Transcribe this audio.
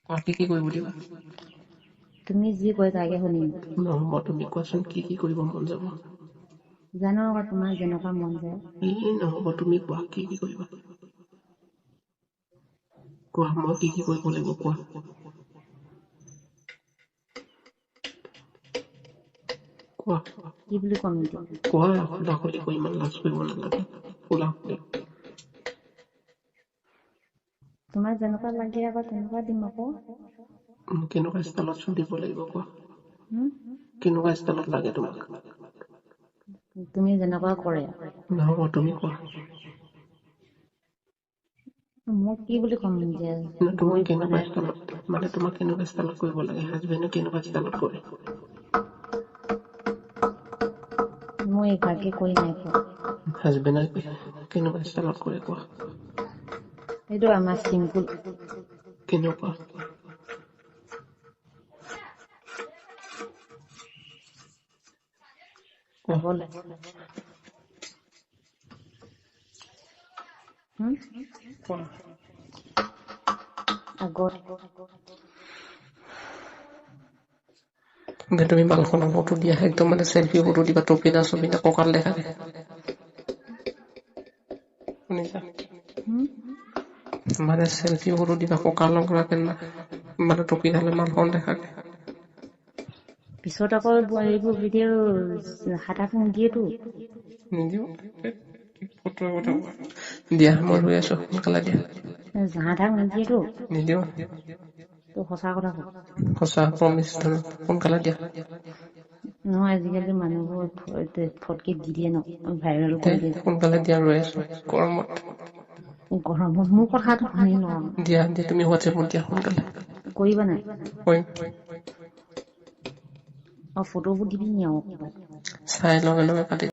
কোৱা, কি কি কৰিব দিবা? তুমি যি কয় তাকে শুনিম। নহ'ব, তুমি কোৱাচোন কি কি কৰিব মন যাব? জানো আকৌ, তোমাৰ যেনেকুৱা মন যায়। ই নহ'ব, তুমি কোৱা কি কি কৰিবা। কোৱা, মই কি কি কৰিব লাগিব কোৱা। কোৱা। কি বুলি ক'ম এতিয়া? কোৱা, খোলা খুলি কৈ ইমান লাজ কৰিব নালাগে, খোলা খুলি। তোমাৰ যেনেকুৱা লাগে আকৌ তেনেকুৱা দিম আকৌ। কেনেকুৱা ষ্টাইলত চলিব লাগিব কোৱা। হম? কেনেকুৱা ষ্টাইলত লাগে তোমাক? তুমি যেনেকুৱা কৰে। নহ'ব, তুমি কোৱা। মই কি বুলি ক'ম এতিয়া? তোমাক গৈ পোৱা কেনেকুৱা নাই। ষ্টাইলত, মানে তোমাক কেনেকুৱা ষ্টাইলত কৰিব লাগে? হাজবেণ্ডে কেনেকুৱা ষ্টাইলত কৰে? মই ভালকে কৰি নাই পোৱা। হাজবেণ্ডে কেনেকুৱা ষ্টাইলত কৰে কোৱা। সেইটো আমাৰ চিম্পুল। কেনেকুৱা? কোৱা। আগলে। হম? কোৱা। আগত। তুমি বালখনৰ ফটো দিয়া, একদম মানে চেল্ফি ফটো দিবা, তপিনা চপিনা কঁকাল দেখাকে। শুনিছা? হম? মানে চেল্ফি ফটো দিবা, কঁকালৰ পৰা মানে তপিনালে মালখন দেখাকে। পিছত আকৌ এইবোৰ ভিডিঅ' সাত আঠ নিদিয়েতো। নিদিওঁ। ফটোৰ কথা হম? কোৱা। দিয়া, মই ৰৈ আছো, সোনকালে দিয়া। জাহা তাক নিদিয়েতো। নিদিওঁ। তই সঁচা কথা ক। সঁচা, প্ৰমিচ ধৰো, সোনকালে দিয়া। নহয়, আজিকালি মানুহবোৰ ফটকে দি দিয়ে ন, ভাইৰেল দে, কৰি দিয়ে। সোনকালে দিয়া, ৰৈ আছো গৰমত। গৰমত মোৰ কথাটো শুনি ল। দিয়া দিয়া, তুমি হোৱাটছএপত দিয়া সোনকালে। কৰিবা নাই? কৰিম। অ, ফটোবোৰ দিবি নি আৰু ক'ৰবাত? চাই লগে লগে কাটি।